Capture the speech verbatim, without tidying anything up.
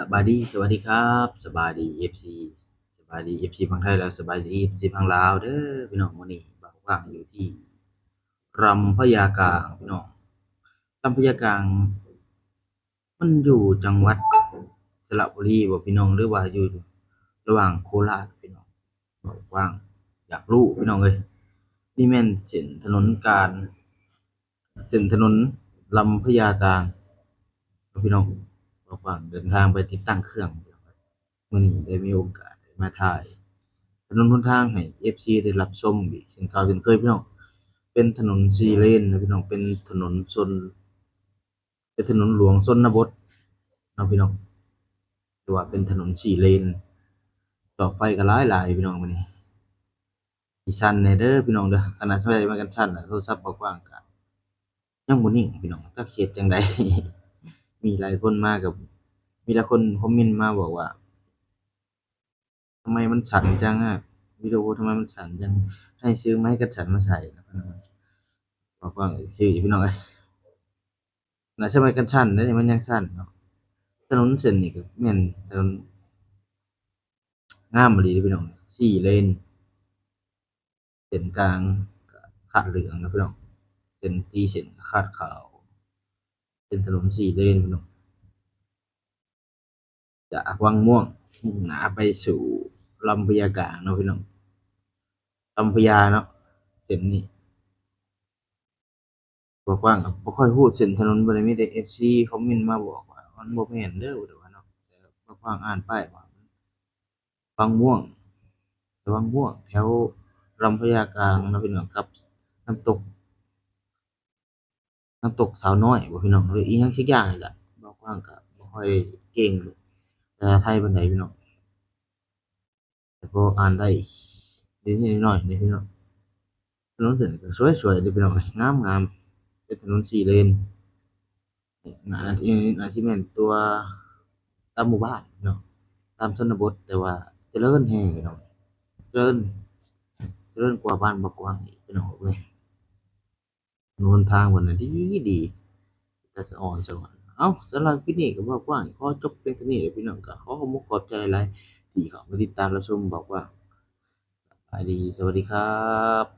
สบายดี สวัสดีครับ สบายดี เอฟซี สบายดี เอฟซี ฝั่งไทย แล้วสบายดี เอฟซี ฝั่งลาวเด้อพี่น้อง มื้อนี้บ่าวกว้างอยู่ที่ลำพญากลางพี่น้อง ลำพญากลาง มันอยู่จังหวัดสระบุรีบ่พี่น้อง หรือว่าอยู่ระหว่างโคราชพี่น้อง บ่าวกว้างอยากรู้พี่น้องเอ้ย นี่แม่นเส้นถนนกลาง เส้นถนนลำพญากลาง พี่น้อง บ่าวกว้างเดินทางไปติดตั้งเครื่อง มื้อนี้ได้มีโอกาสได้มาถ่ายถนนหนทางให้ เอฟซี ได้รับชมอีกเช่นเก่าเช่นเคยพี่น้อง เป็นถนนสี่เลนนะพี่น้อง เป็นถนนชน เป็นถนนหลวงชนบทเนาะพี่น้อง หรือว่าเป็นถนนสี่เลน จอดไฟก็หลายๆ พี่น้อง มื้อนี้ สิสั่นแหน่เด้อพี่น้องเด้อ ขนาดใส่ไม้กันสั่นน่ะ โทรศัพท์บ่าวกว้างก็ยังบ่นิ่งพี่น้อง จักสิเฮ็ดจั่งใด มีหลายคนมากับ มีหลายคนคอมเมนต์มาบอกว่า ทำไมมันสั่นจังอะ วิดีโอทำไมมันสั่นจัง ให้ซื้อไม้กันสั่นมาใส่นะ บ่าวกว้างซื้ออยู่พี่น้องเอ้ย น่าใส่ไม้กันสั่นได้นี่ มันยังสั่นเนาะ ถนนเส้นนี้ก็แม่นถนนงามอีหลีเด้อพี่น้อง สี่เลน เส้นกลางก็คาดเหลืองนะพี่น้อง เส้นตีเส้นก็คาดขาว เป็นถนนสี่เลนพี่น้อง จากวังม่วง มุ่งหน้าไปสู่ลำพญากลางเนาะพี่น้อง ลำพญาเนาะ เส้นนี้ บ่าวกว้างก็บ่ค่อยฮู้เส้นถนนปานใด มีแต่ เอฟซี คอมเมนต์มาบอกว่ามันบ่แม่นเด้อ แต่ว่าเนาะ แต่บ่าวกว้างอ่านป้ายว่าวังม่วง วังม่วง แถวลำพญากลางเนาะพี่น้อง กับน้ำตก น้ำตกสาวน้อยบ่พี่น้อง หรืออีหยังสักอย่างนี่แหละ บ่าวกว้างก็บ่ค่อยเก่งภาษาไทยปานใดพี่น้อง แต่พออ่านได้นิดๆหน่อยๆนี่พี่น้อง ถนนเส้นนี้ก็สวยๆเด้อพี่น้อง งามๆ เป็นถนนสี่เลน น่า น่าสิแม่นตัวตามหมู่บ้านเนาะ ตามชนบท แต่ว่าเจริญแฮงพี่น้อง เจริญ เจริญกว่าบ้านบ่าวกว้างอีกพี่น้องเอ้ย หนทางเพิ่นน่ะดีดี แต่สะออนสะออน เอ้า สำหรับคลิปนี้ก็บ่าวกว้างขอจบเพียงเท่านี้เด้อพี่น้อง ก็ขอขอบมุกขอบใจหลายๆที่เข้ามาติดตามรับชมบ่าวกว้าง สบายดี สวัสดีครับ